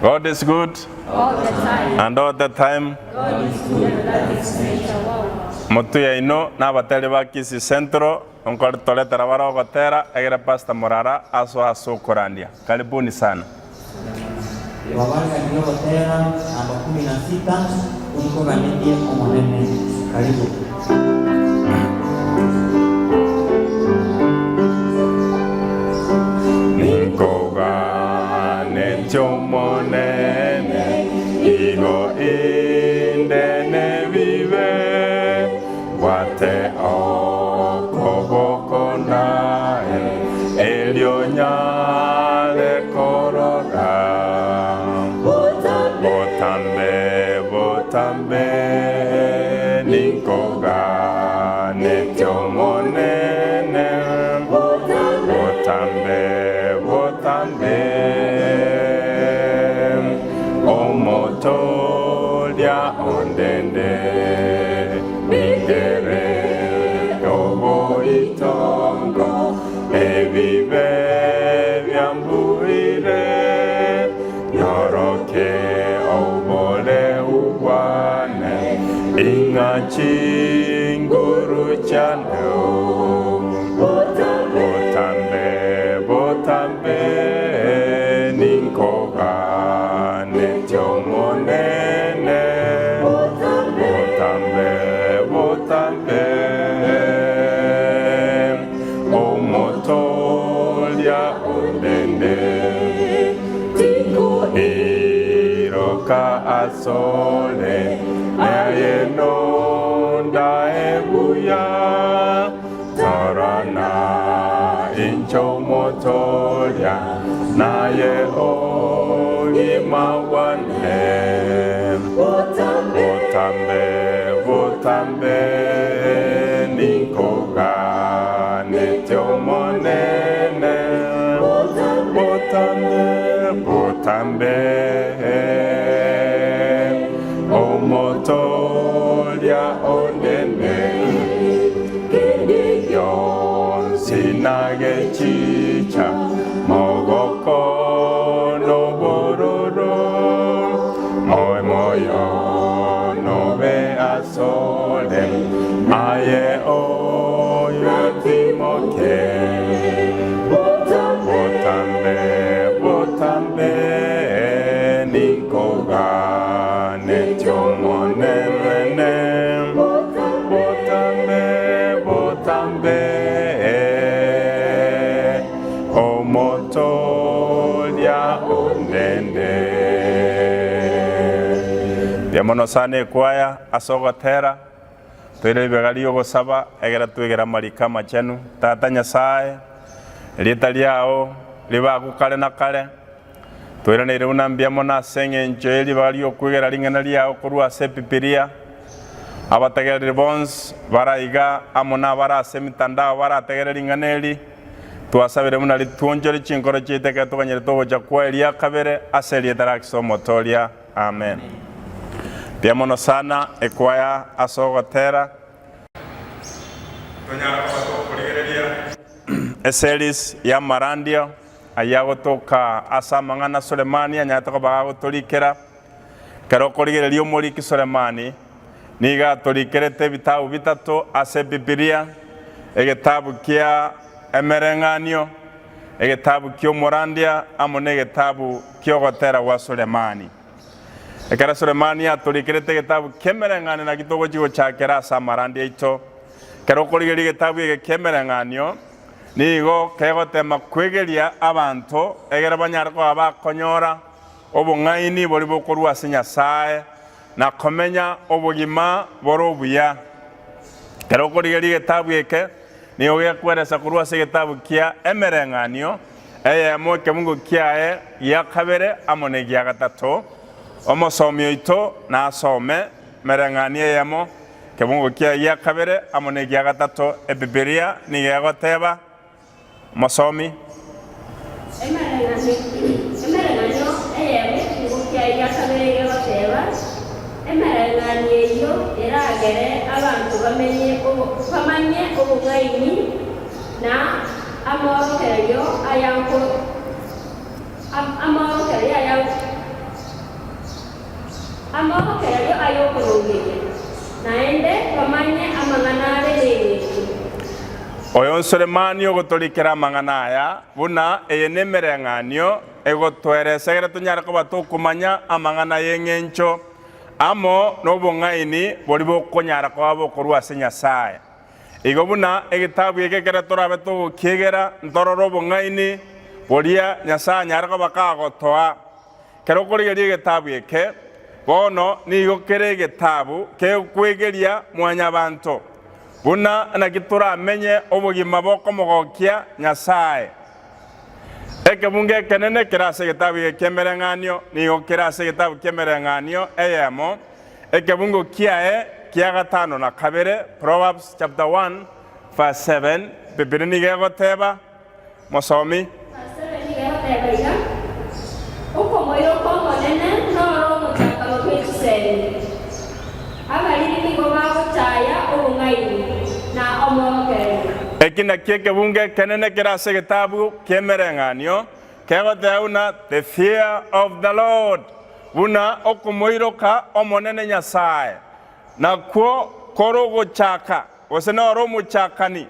God is good All the time. and all the time. God is good and that is nature. Wow. Motwe yaino na abateri ba Kisii Central nkore toretera bare ogotera egere Pastor Murara asoe ase okorandia. Karibuni sana. Twabaganire ogotera namba kumi na sita, Nkoganetie Omonene. Karibu. Ninkoganetie Omonene, igo inde nebibe, bwate okoboko naye, erio nyare korora. Botambe, botambe, ninkoganetie Omonene, botambe, botambe, Omotoria ondende, ningere oboitongo, ebibe biambuire, nyoroke oboreu bwane, ing'a chinguru chiane Botambe, botambe, ninkoganetie Omonene, botambe, botambe, Omotoria ondende, tinkoiroka asore, naye nondae buya. Torana inche Omotoria, naye obogima bwane. Botambe, botambe, ninkoganetie Omonene. Botambe, botambe, Omotoria onene. Kende gionsi nagechicha, mogoko nobororo, moe moyo nobe asore, aye oyotimoke. Botambe, botambe, ninkoganetie Omonene. Botambe, botambe, Omotoria ondende. Mbuya mono sana ekwaya ase ogotera, toire ribaga ri'ogosaba egere twegere amariko amachenu. Tata Nyasae, erieta riao ribe agwo kare na kare, Toiraneire buna mbuya mono ase engencho ye ribaga ri'okwegera ring'ana riao korwa ase Ebibilia. Abategereri bonsi bare aiga amo nabare ase emitandao barategere ring'ana eri, twasabire buna rituonchore chinkoro chiaito ekero toganyerete ogocha kwaye ria kabere ase erieta ria Kristo Omotoria. Amen. Mbuya mono sana ekwaya ase ogotera. Tonyare koba tokorigereria eseries y'amarandio Ayio agotoka ase amang'ana Sulemani anyarete koba gagotorikera. Ekero okorigereria omoriki Sulemani, nigo atorikerete ebitabu bitato ase Ebibilia, egetabu kia Emereng'anio, egetabu ki'Omorandia, amo negetabu ki'Ogotera gwa Sulemani. Ekero Sulemani atorikerete egetabu ki'Emereng'anio naki togochia gochakera ase amarandia aito. Ekero okorigereria egetabu eke ki'Emereng'anio, Nigo kegotema kwegeria abanto egere banyare koba bakonyora obong'aini boria bokorwa ase Nyasae na komenya obogima bore obuya. Ekero okorigereria egetabu eke, nigo gekweresa korwa ase egetabu kia Emereng'anio eyemo ekebungo kiaye gia kabere amo negia gatato. Omosomi oito nasome Emereng'anio eyemo Kebungo kiaye gia kabere amo negia gatato Ebibilia nigo egoteba, Mosomi. Emereng'anio eyemo ekebugo kiaye gia kabere iga egoteba, Emereng'anio eyio eragere abanto bamanye obong'aini na amorokererio. Amorokererio ay'okorongeria, naende bamanye amang'ana are nengencho. Oyo Sulemani ogotorikera amang'ana aya, buna eye nemereng'anio egotoeresa egere tonyare koba tokomanya amang'ana y'engencho amo nobong'aini boria bokonyara koba bokorwa ase Nyasae. Igo buna egetabu eke ekere torabe togokiegera, ntorore obong'aini boria Nyasae anyare koba kagotoa. Kero okorigereria egetabu eke, bono nigo kere egetabu kegokwegeria mwanyabanto, buna naki toramenye obogima bokomogokia Nyasae. Ekebungo ekenene kere ase egetabu eke ki'emereng'anio nigo kere ase egetabu ki'emereng'anio eyemo, ekebungo kiaye kia gatano na kabere, Proverbs chapter 1 verse 7, Biblia nigo egoteba, Mosomi. Verse 7 nigo egoteba iga, Okomoiroka Omonene noro omochakano bwe chisemi, abariri nigo bagochaya obong'aini na omworokererio. Eki nakio ekebungo ekenene kere ase egetabu ki'emereng'anio, kegoteba buna The fear of the Lord, buna okomoiroka Omonene Nyasae, nakwo kore ogochaka gose noro omochakani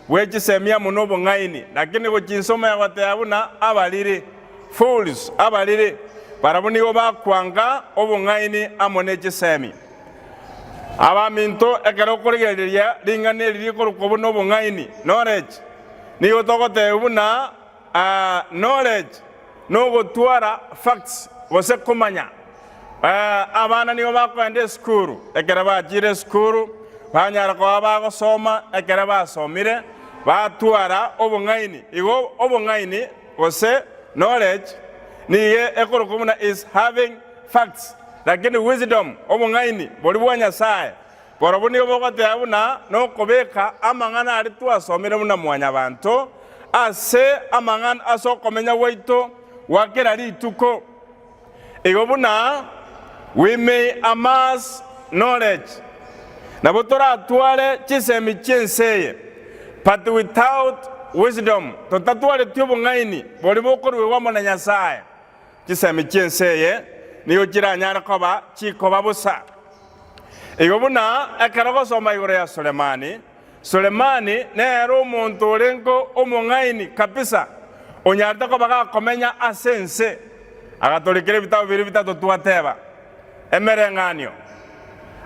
bwe chisemi amo nobong'aini, lakini gochia inse omanya goteba buna abariri, fools, abariri, barabwo nigo bakwanga obong'aini amo ne chisemi. Abaminto, ekero okorigereria ring'ana eri rikorokwa buna obong'aini, knowledge, nigo togotebia buna Knowledge nogotwara facts gose komanya. Abana nigo bakoenda esukuru, ekero bachire esukuru banyara koba bagosoma, ekero basomire batwara obong'aini. Igo obong'aini gose knowledge nigo ekorokwa buna is having facts, lakini wisdom obong'aini boria bwa Nyasaye Barabwo nigo bagoteba buna nokobeka amang'ana aria twasomire buna mwanyabanto ase amang'ana ase okomenya gwaito gwa kera rituko. Igo buna we may amass knowledge, nabo toratware chisemi chi'ense eye, but without wisdom, totatwareti obong'aini boria bokoruegwa amo na Nyasae, chisemi chi'ense eye nigo chiranyare koba chikoba bosa. Igo buna ekero gosoma igoro ya Sulemani, Sulemani nere omonto orenge omong'aini kabisa, onyarete koba gakomenya ase ense. Agatorikera ebitabu biria bitato twateba, Emereng'anio,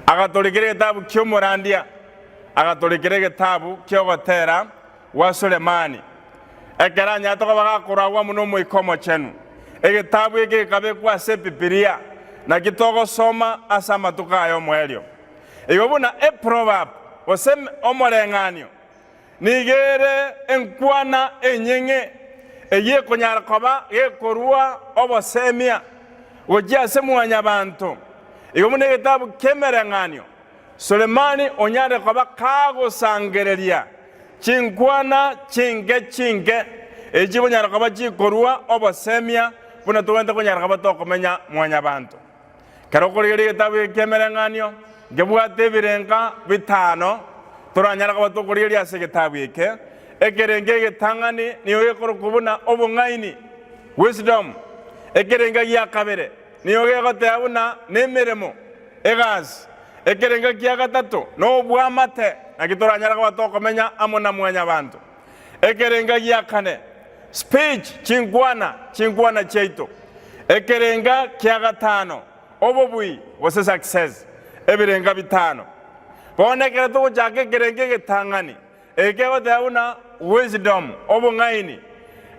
agatorikera egetabu ki'omorandia, agatorikera egetabu ki'ogotera gwa Sulemani, ekero anyarete koba gakoragwa amo n'Omoika Omochenu. Egetabu eke gekabekwa ase Ebibilia, naki togosoma ase amatuko aya omoerio. Igo buna eproverb, gose omoreng'anio, nigo ere enkwana enyeng'e eyio ekonyara koba gekorua obosemia gochia ase mwanyabanto. Igo buna egetabu ki'emereng'anio, Sulemani onyare koba kagosangereria Chinkwana chinke chinke echi chikonyara koba chikorua obosemia buna togwenerete konyara koba tokomenya mwanyabanto. Ekero okorigereria egetabu eke ki'emereng'anio, nkebwate ebirenka bitano toranyare koba tokorigereria ase egetabu eke. Ekerengo egetang'ani nigo gekorokwa buna obong'aini, wisdom. Ekerengo gia kabere nigo gegoteba buna nemeremo, egasi. Ekerengo kia gatato nobwamate, naki toranyare koba tokomenya amo na mwanyabanto. Ekerengo gia kane, speech, chinkwana, chinkwana chiaito. Ekerengo kia gatano, obobui gose success. Ebirengo bitano. Bono ekero togochaka ekerengo egetang'ani, eke kegoteba buna wisdom, obong'aini.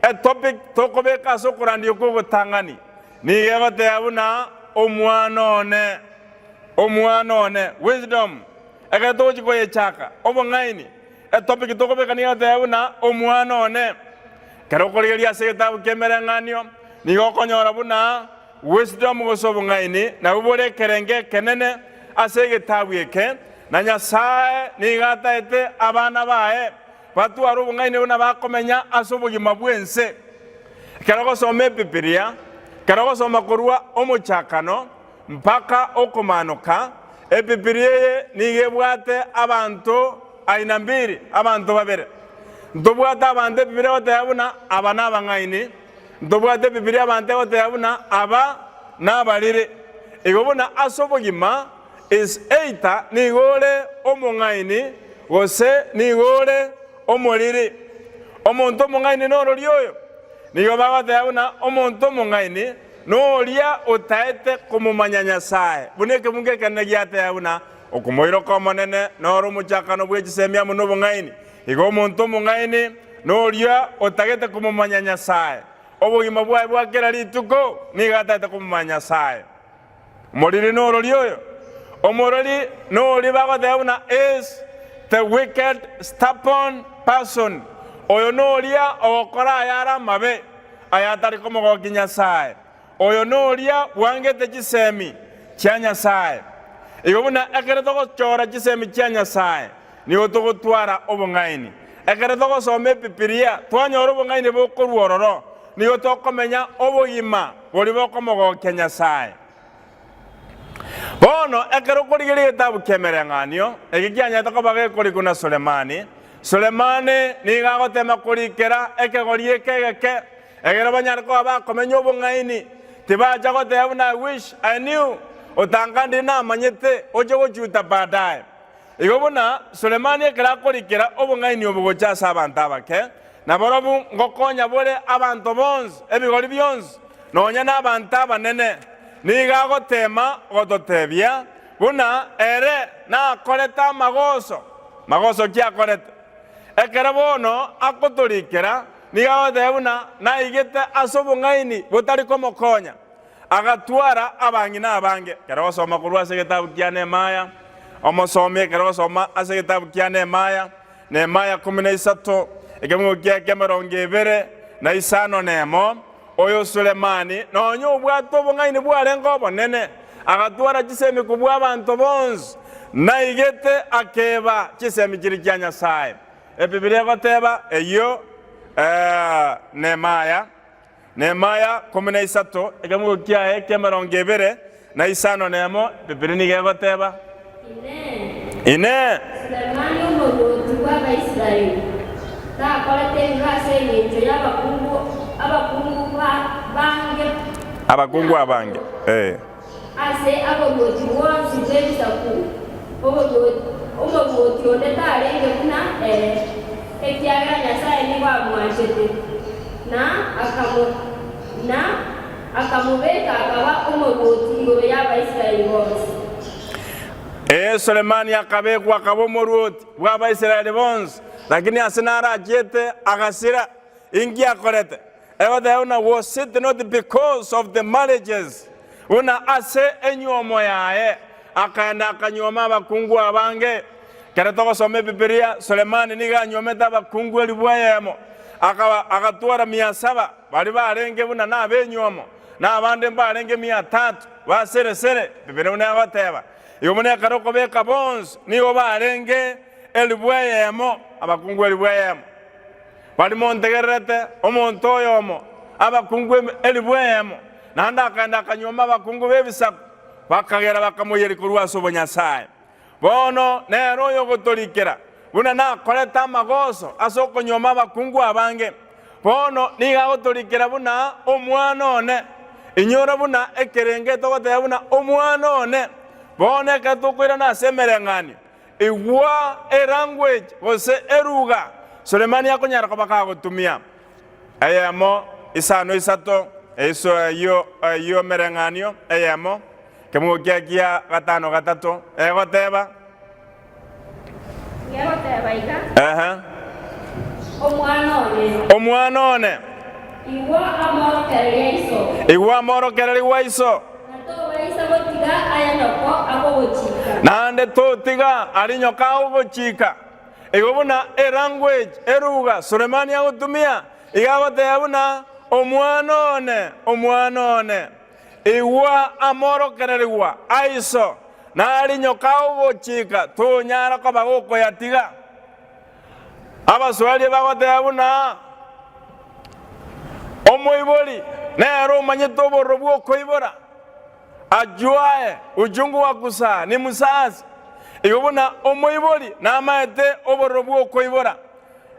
Etopic tokobeka ase okorandia okwo ogotang'ani nigo egoteba buna omwana one. Omwana one, wisdom, ekero togochia koyechaka, obong'aini, etopic tokobeka nigo egoteba buna omwana one. Ekero okorigereria ase egetabu ki'emereng'anio, nigo okonyora buna wisdom gose obong'aini nabwo bore ekerengo ekenene ase egetabu eke, na Nyasae nigo ataete abana baye batware obong'aini buna bakomenya ase obogima bw'ense. Ekero ogosoma Ebibilia, ekero ogosoma korwa omochakano, Mpaka okomanoka, Ebibilia eye nigo ebwate abanto aina mbiri, abanto babere. Ntobwate abanto Ebibilia egoteba buna aba nabang'aini, ntobwate Ebibilia abanto egoteba buna aba nabariri. Igo buna ase obogima is either nigo ore omong'aini gose nigo ore omoriri. Omonto omong'aini norori oyo? Nigo bagoteba buna omonto omong'aini noria otaete komomanya Nyasae, buna ekebungo ekenene giateba buna okomoiroka Omonene noro omochakano bwe chisemi amo nobong'aini. Igo omonto omong'aini noria otagete komomanya Nyasae. Obogima bwaye bwa kera rituko nigo atagete komomanya Nyasae. Omoriri norori oyo? Omorori noria bagoteba buna is the wicked stubborn person, oyo noria ogokora ayare amabe, ayatari komogokia Nyasae. Oyo noria bwangete chisemi chia Nyasae. Igo buna ekero togochora chisemi chia Nyasae, nigo togotwara obong'aini. Ekero togosoma Ebibilia twanyora obong'aini bokorwa ororo, nigo tokomenya obogima boria bokomogokia Nyasae. Bono ekero okorigereria egetabu ki'emereng'anio, eke kianyarete koba gekorikwa na Sulemani, Sulemani nigo agotema korikera ekegori eke egeke, egere banyare koba bakomenya obong'aini, tibacha goteba buna I wish I knew, otanga ndiri namanyete, oche gochuta baadaye. Igo buna Sulemani ekero akorikera obong'aini obo gocha ase abanto abake, nabarobwo ngokonya bore abanto bonsi, ebigori bionsi, nonya nabanto abanene, nigo agoteema gototebia buna ere nakorete amagoso. Magoso ki akorete? Ekero bono akotorikera, nigo agoteba buna naigete ase obong'aini botari komokonya. Agatwara abang'ina abange. Ekero ogosoma korwa ase egetabu kia Nehemia, omosomi ekero ogosoma ase egetabu kia Nehemia, Nehemia 13, ekemungo kiaye ki'emerongo ebere na isano nemo, oyo Sulemani nonya obwate obong'aini bwarenge obonene, agatwara chisemi kobua abanto bonsi, naigete akeba chisemi chiria chia Nyasae. Ebibilia egoteba eyio Nehemia. Nehemia 13, ekemogo kiaye ki'emerongo ebere na isano nemo, Biblia nigo egoteba, Inee! Inee! Sulemani omorwoti bw'Abaisraeli takorete ebibe ase engencho y'abakungu abakungu bange Abakungu abange, ee. Ase aborwoti bwonsi bw'ebisaku, omorwoti onde tarenge buna ere, ekiagera Nyasae nigo amwanchete, na akamobeka akaba omorwoti igoro y'Abaisraeli bonsi. Ee, Sulemani akabekwa akaba omorwoti bw'Abaisraeli bonsi, lakini ase narachiete agasira. Inki akorete? Egoteba buna was it not because of the marriages, buna ase enyuomo yaye akaenda akanyuoma abakungu abange. Ekero togosoma Ebibilia, Sulemani nigo anyuomete abakungu elifu eyemo, akaba agatwara mia saba baria barenge buna nabenyuomo, na abande mbarenge mia tatu ba sere sere, Ebibilia buna egoteba. Igo buna ekero okobeka bonsi nigo barenge elifu eyemo, abakungu elifu eyemo. Baria montegererete, omonto oyomo, abakungu elifu eyemo, naende akaenda akanyuoma abakungu b'ebisaku, bakagera bakamoiyeria korwa ase obonyasae. Bono nere oyogotorikera, buna nakorete amagoso ase okonyuoma abakungu abange, bono nigo agotorikera buna omwana one. Inyora buna ekerengo etogoteba buna omwana one. Bono ekero tokoirana ase emereng'anio, Igwa elanguage gose eruga Sulemani akonyara koba kagotumia. Eyemo, isano isato, eiso eyio eyio emereng'anio eyemo, ekemogo kia kia gatano gatato, egoteba. Egoteba iga, Ehe. Omwana one. Omwana one. Igwa amorokererio a iso. Igwa amorokererio a iso. Na tobaisa gotiga aya nyoko akogochika. Naende totiga aria nyoko agogochika. Igo buna elanguage, eruga, Sulemani agotumia, iga agoteba buna, Omwana one, omwana one, igwa amorokererigwa a iso, na aria nyoko agogochika tonyara koba gokoyatiga. Abaswahili bagoteba buna omoibori nere omanyete obororo bw'okoibora, ajuae uchungu wa kuzaa ni mzazi. Igo buna omoibori namaete obororo bw'okoibora.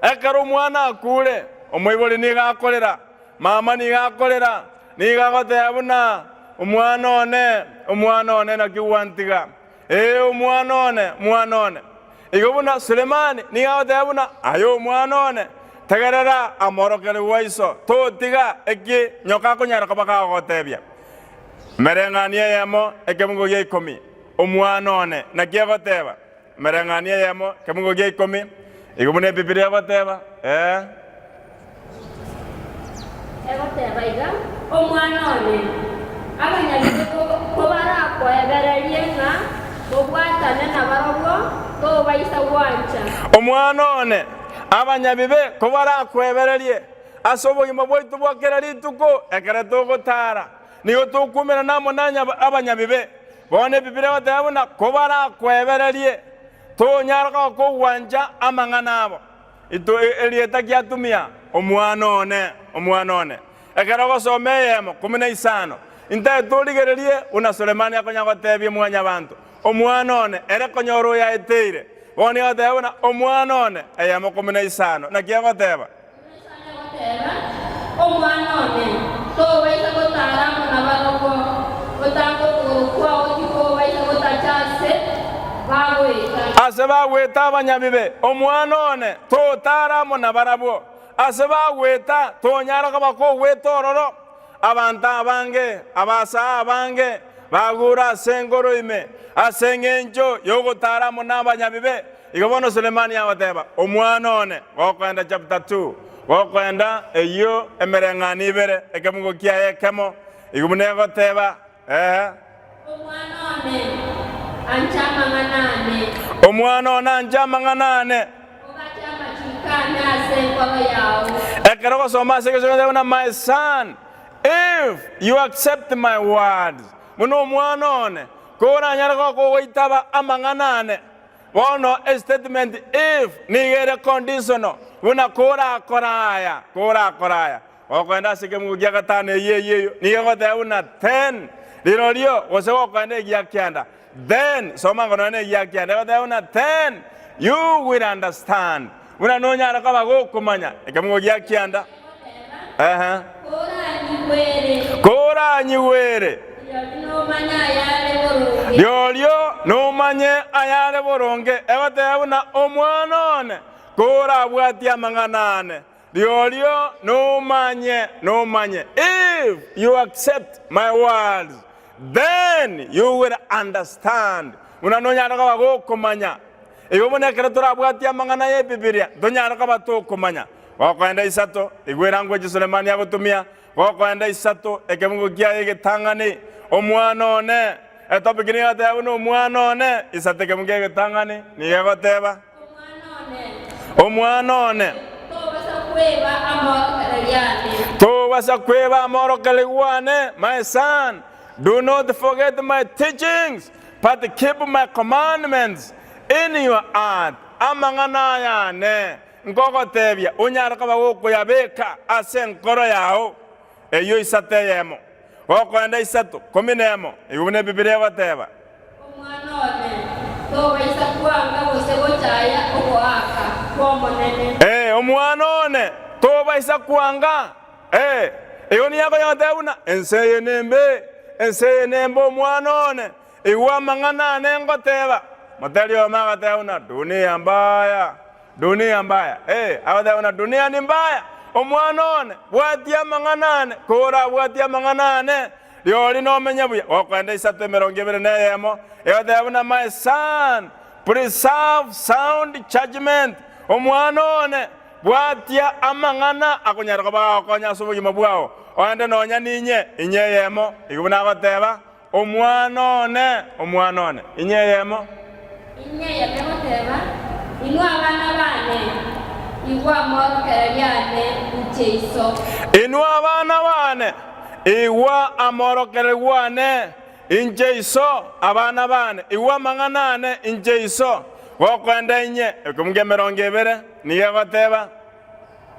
Ekero omwana akure, omoibori nigo akorera, mama nigo akorera, nigo agoteba buna. Omwana one, omwana one, naki gwantiga? Ee, omwana one, omwana one. Igo buna Sulemani nigo agoteba buna, Aye omwana one, tegerera amorokerigwa iso, totiga eki nyoka akonyara koba kagogotebia. Emereng'anio eyemo, ekebungo gia ikomi, Omwana one, naki egoteba? Emereng'anio eyemo, ekebungo gia ikomi, igo buna Ebibilia egoteba, ee. Egoteba iga, Omwana one, abanyabibe kobarakoebererie ng'a mobwatane nabarobwo, tobaisa gwancha. Omwana one, abanyabibe kobarakoebererie ase obogima bwaito bwa kera rituko ekero togotara, nigo tokumerana amo nabanyabibe. Bono Ebibilia egoteba buna kobarakoebererie, tonyara koba kogwancha amang'ana abo. Ito erieta giatumia, Omwana one, omwana one. Ekero ogosoma eyemo kumi na isano, intagete torigererie buna Sulemani akonya gotebia mwanyabanto, Omwana one, ere konyora oyaeteire. Bono nigo agoteba buna, Omwana one, eyemo kumi na isano. Naki agoteba? Kumi na isano egoteba, Omwana one, tobaisa gotaara amo nabarobwo, otange okogoro kwao tikobaisa gotacha ase bagoeta. Ase bagoeta abanyabibe, Omwana one, totaara amo nabarabwo. Ase bagoeta, tonyara koba kogweta ororo. Abanto abange, abasaa abange, bagure ase enkoro ime ase engencho y'ogotaara amo nabanyabibe. Igo bono Sulemani agoteba, Omwana one, gokoenda chapter 2, gokoenda eyio emereng'anio ibere, ekemungo kiaye ekemo, igo buna egoteba, Ee. Omwana one, ancha amang'ana ane. Omwana one, ancha amang'ana ane. Ogache amachiko ane ase enkoro yao. Ekero ogosoma ase egesongo goteba buna my son, if you accept my words, buna omwana one, koranyare koba kogoitaba amang'ana ane. Bono estatement if nigo ere conditional, buna korakora aya, korakora aya. Gokoenda ase ekemungo gia gatano eyio eyio eyio, nigo egoteba buna then, rirorio, gose gokoenda egia kianda, then, soma ngo nonya na egia kianda, egoteba buna then you will understand, buna nonyare koba gokomanya ekemungo gia kianda. Ehe. Koranyigwere. Koranyigwere. Rirorio nomanye ayare boronge. Rirorio nomanye ayare boronge. Egoteba buna omwana one, korabwatie amang'ana ane. Rirorio nomanye, nomanye, if you accept my words, then you will understand. Buna nonyare koba gokomanya. Igo buna ekero torabwatie amang'ana y'Ebibilia, ntonyare koba tokomanya. Gokoenda isato, igwa erangueche Sulemani agotumia, gokoenda isato, ekebungo kiaye egetang'ani, Omwana one, etopic nigo egoteba buna omwana one, isato ekebungo egetang'ani nigo egoteba. Omwana one. Omwana one. Tobasa kweba amorokererio ane. Tobasa kweba amorokererio ane, My son, do not forget my teachings, but keep my commandments in your heart. Amang'ana aya ane nkogotebia, onyare koba gokoyabeka ase enkoro yao. Eyio isato eyemo, gokoenda isato, komi nemo, igo buna Ebibilia egoteba. Omwana one, tobaisa kwanga gose gochaya ogoaka kw'Omonene. Ee, omwana one, tobaisa kwanga. Ee, igo nigo akonya goteba buna, Ense eye nembe, ense eye nembe, omwana one, igwa amang'ana ane ngoteba. Moteri oyomo agateba buna, Dunia mbaya, Dunia mbaya, ee, agoteba buna dunia ni mbaya, omwana one, bwatia amang'ana ane, korabwatie amang'ana ane, rirorio nomenye buya. Gokoenda isato emerongo ebere na eyemo, egoteba buna my son, preserve sound judgment, omwana one, bwatia amang'ana akonyara koba gagokonya ase obogima bwao, oende nonya ninye, inye eyemo, igo buna agoteba, Omwana one, omwana one, inye eyemo. Inye eyemo egoteba, Inwe abana baane, igwa amorokererio ane inche iso. Inwe abana baane, igwa amorokererio ane inche iso, abana baane, igwa amang'ana ane inche iso. Gokoenda inye, ekemungo emerongo ebere, nigo egoteba.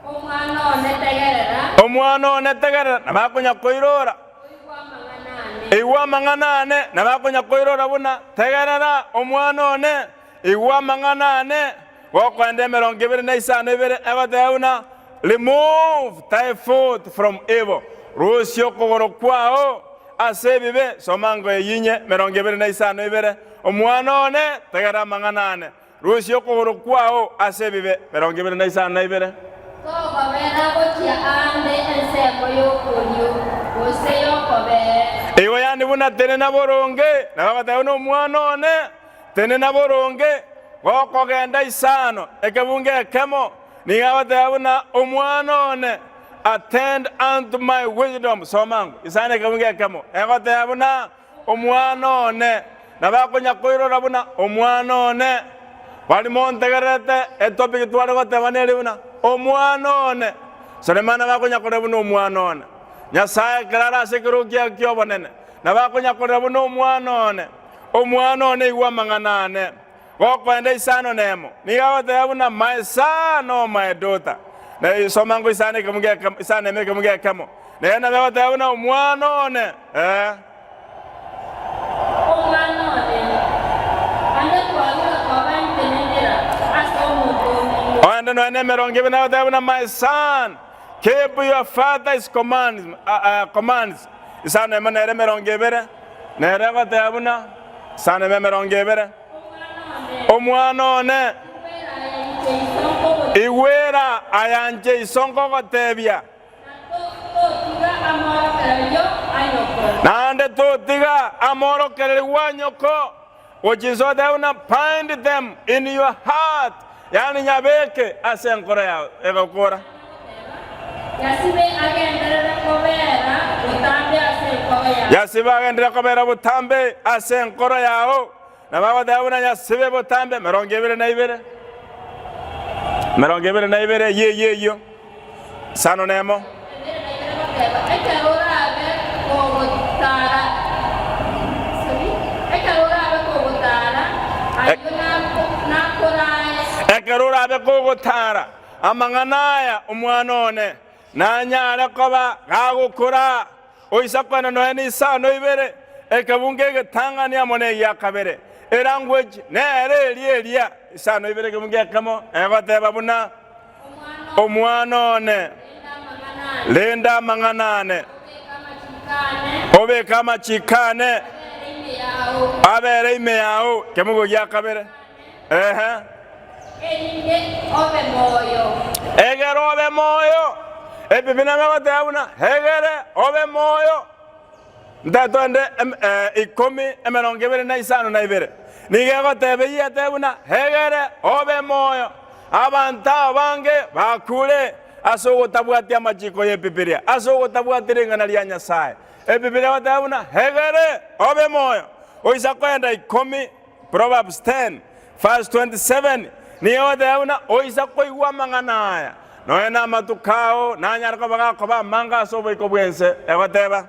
Omwana one tegerera. Omwana one tegerera, na bakonya koirora. Oigwe amang'ana ane. Igwa amang'ana ane, na bakonya koirora buna, tegerera, omwana one, igwa amang'ana ane. Gokoenda emerongo ebere na isano ebere egoteba buna, Remove thy foot from evil, rusia okogoro kwao. ase ebibe, soma ngo eyinye 25, Omwana one, tegera amang'ana ane, Rusia okogoro kwao ase ebibe, 22. Tokobera gochia aande ensemo y'okorio gose y'okobee. Igo yaani buna tenena boronge, na bagateba buna omwana one, tenena boronge, gokogenda isano, ekebungo ekemo, nigo agateba buna omwana one, attend unto my wisdom, soma ango, isano ekebungo ekemo, egoteba buna Omwana one, nabo akonya koirora buna omwana one. Baria montegererete etopic tware goteba neri buna omwana one. Sulemani nabo akonya korera buna omwana one. Nyasae ekero are ase ekerogo kiaye ki'obonene, nabo akonya korera buna omwana one. Omwana one igwa amang'ana ane. Gokoenda isano nemo, nigo agoteba buna my son or my daughter. Na soma ngo isano ekemo gekemo, isano nemo ekemo gekemo. Nere nabo agoteba buna omwana one, eh. Omwana one, ande kwarure koba intenenera ase omonto omino. Onde nonya nemerongo ebere nagoteba buna my son, keep your father's commands, uh, uh, commands. Isano emo nere emerongo ebere, nere egoteba buna isano emo emerongo ebere. Omwana one, igwera aya inche iso nkogotebia, naende totiga amorokererio a nyoko. Gochia inse otebe buna bind them in your heart, yaani nyabeke ase enkoro yao. Egokora. Yasibe agenderere kobera botambe ase enkoro yao. Yasibe agenderere kobera botambe ase enkoro yao. Nabo agoteba buna yasibe botambe 22. 22 eyio eyio eyio. Isano nemo. Ekero orabe kogotara, sorry, ekero orabe kogotara, ayio nakorae. Ekero orabe kogotara amang'ana aya, omwana one, nanyare koba gagokoraa, oisa koenda nonya nisano ibere, ekebungo egetang'ani amo negia kabere, elanguage nere eria eria, isano ibere ekebungo ekemo, egoteba buna, Omwana one, renda amang'ana ane, obeke amachiko ane abere ime yao. Kemogo gia kabere. Ehe. Egere obe moyo. Ebibilia bigoteba buna egere obe moyo. Ntato ende ikomi 25 nigo egoteba eyio etebe buna, Egere obe moyo. Abanto abange bakure ase ogotabwatia amachiko y'Ebibilia, ase ogotabwatia ring'ana ria Nyasae. Ebibilia egoteba buna, Egere obe moyo. Oisa koenda ikomi, Proverbs 10 Verse 27 nigo egoteba buna, Oisa koigwa amang'ana aya, nonya namatuko ao nanyare koba gakoba amange ase oboiko bw'ense, egoteba.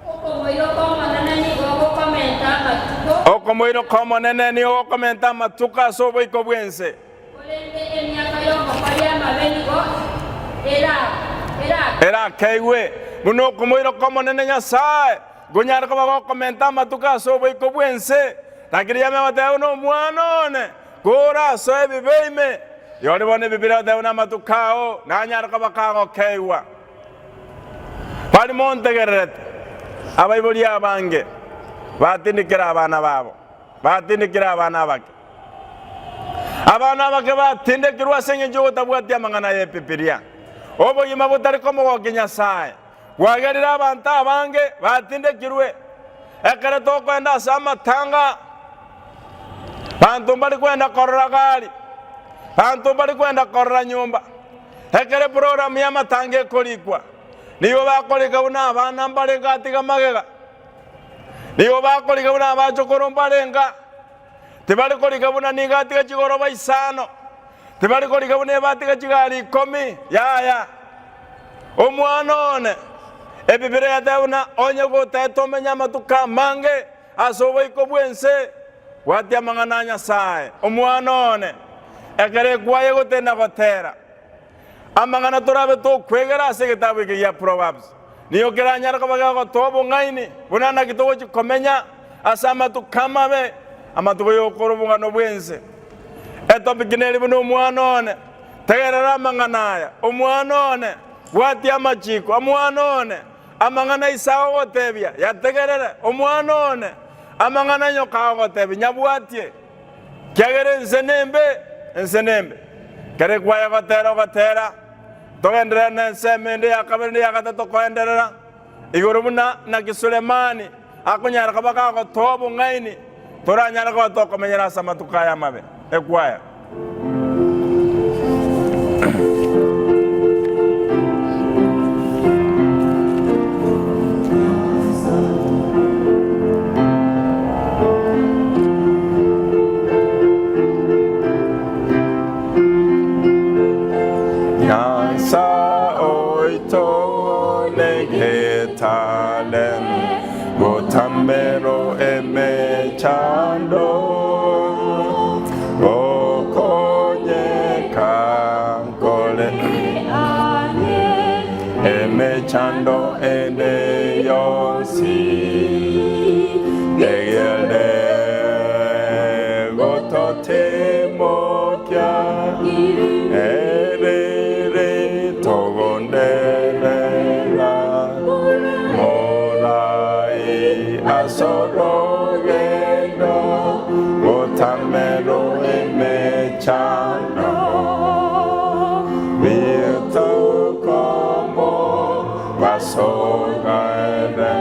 Okomoiroka Omonene nigo gokomenta amatuko. Okomoiroka Omonene nigo gokomenta amatuko ase oboiko bw'ense. Korende emiaka y'omokori amabe nigo erakeigwe. Erakeigwe, buna okomoiroka Omonene Nyasae nkonyare koba gokomenta amatuko ase oboiko bw'ense. Lakini yamanya goteba buna omwana one, korasoe ebibe ime, rirorio bono ebibe biria goteba buna amatuko ao nanyare koba kagokeigwa. Baria montegererete, abaibori abange batindikire abana babo, batindikire abana abake. Abana abake batindekirwe ase engencho y'ogotabwatia amang'ana y'Ebibilia, obogima botari komogokia Nyasae. Gwagerire abanto abange batindekirwe. Ekero tokoenda ase amatanga, banto mbari kwenda korora gari, banto mbari kwenda korora nyomba. Ekero eprogramu y'amatanga ekorikwa, nigo bakorika buna abana mbarenge atiga magega, nigo bakorika buna abachokoro mbarenge, tibari korika buna nigo atiga chigoroba isano, Tibari korigia buna ebatiga chigari ikomi, yaya. Omwana one, Ebibilia yateba buna onye gotaete omenye amatuko amange ase oboiko bw'ense, bwatia amang'ana a Nyasae. Omwana one, ekero ekwaye gotenda gotera, amang'ana torabe tokwegera ase egetabu eke gia Proverbs, nigo keranyare koba gegotoa obong'aini buna naki togochia komenya ase amatuko amabe, amatuko y'ogokora obong'ano bw'ense. Etopiki neri buna omwana one, tegerera amang'ana aya, omwana one, bwatia amachiko, omwana one. Amang'ana ise agogotebia, yategerere, omwana one, amang'ana nyoka agogotebia, nyabwatie, ekiagera ense nembe, ense nembe. Ekero ekwaya gotera ogotera, togenderere nensemo ende ya kabere na eya gatato koenderera igoro buna naki Sulemani akonyara koba kagotoa obong'aini, toranyare koba tokomenyera ase amatuko aya amabe. Ekwaya. Nyansa oito negetale Gotambero emechando Gokonyeka nkore Emechando ende yonsi Egere gototimokia Erere togonderera Morai as'orogendo Gotamero emechando Bitukomo basogere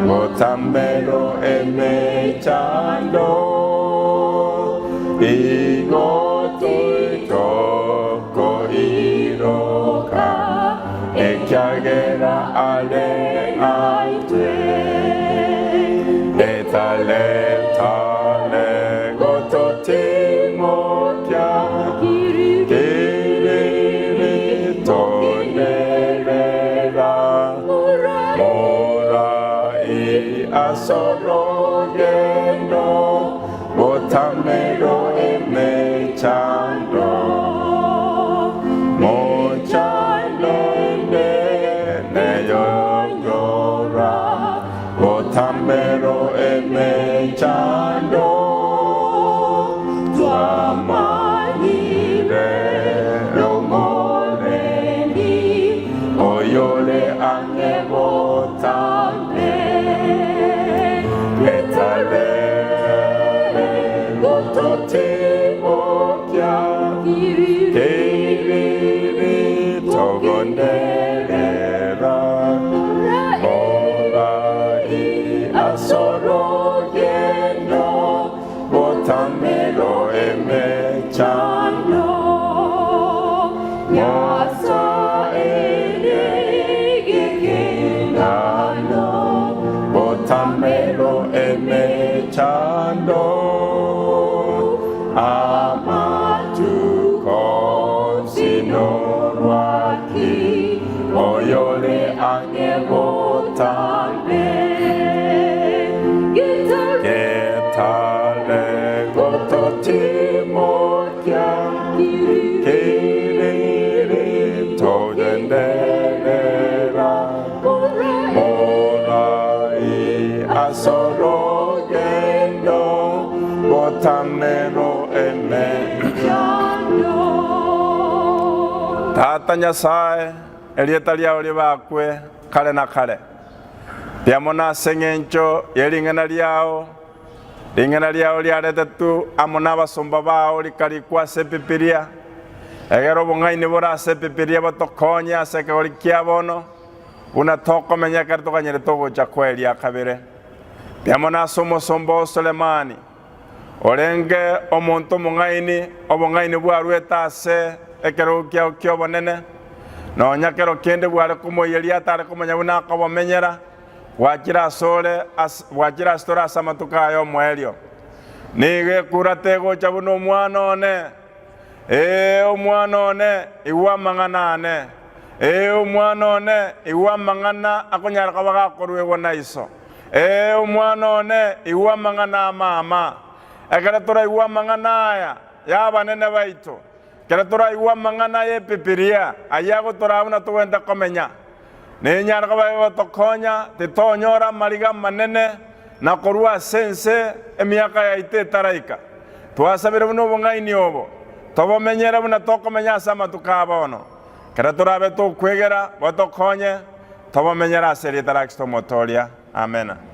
Gotambero emechando Igo toikoiroka Ekiagera are aitwe Etaletale gototimokia Kiriri tonerera Morai as'orogendo Botamero emechando Mochando ende neyogora Botamero emechando Twamanyire Omorendi Oyore ang'e botambe Getarere gototimokia Kiriri togonderera Morai as'orogendo Botamero emechando Botamero emechando Amatuko onsi norwaki Oyore ang'e botambe Getare gototimokia Kiriri togenderera Morai as'orogendo Botamero eme Tata Nyasae, erieta riao ribakwe kare na kare. Riamo nase engencho ye ring'ana riao, ring'ana riao riaretetwe amo nabasomba bao rikarikwa ase Ebibilia, egere obong'aini bore ase Ebibilia botokonye ase ekegori kia bono, buna tokomenya ekero toganyerete ogocha kwa eria kabere. Riamo nase omosomba oo Sulemani, orenge omonto omong'aini, obong'aini bwarwete ase ekerogo kiao ki'obonene, nonya kero kende bware komoiyeria atare komanya buna akobomenyera, bwachire asore ase bwachire ase tore ase amatuko aya omoerio. Nigo ekura tegocha buna omwana one, ee, omwana one, igwa amang'ana ane, ee, omwana one, igwa amang'ana akonyara koba gakoruegwa na iso. Ee, omwana one, igwa amang'ana a mama. Ekero toraigwe amang'ana aya y'abanene baito, ekero toraigwe amang'ana y'Ebibilia ayio agotoraa buna togwenerete komenya, nenyare koba egotokonya titonyora amariga amanene na korwa ase ense emiaka yaito etaraika. Twasabire buna obong'aini obo tobomenyere buna tokomenya ase amatuko a bono. Ekero torabe tokwegera, botokonye. Tobomenyere ase erieta ria Kristo Omotoria. Amena.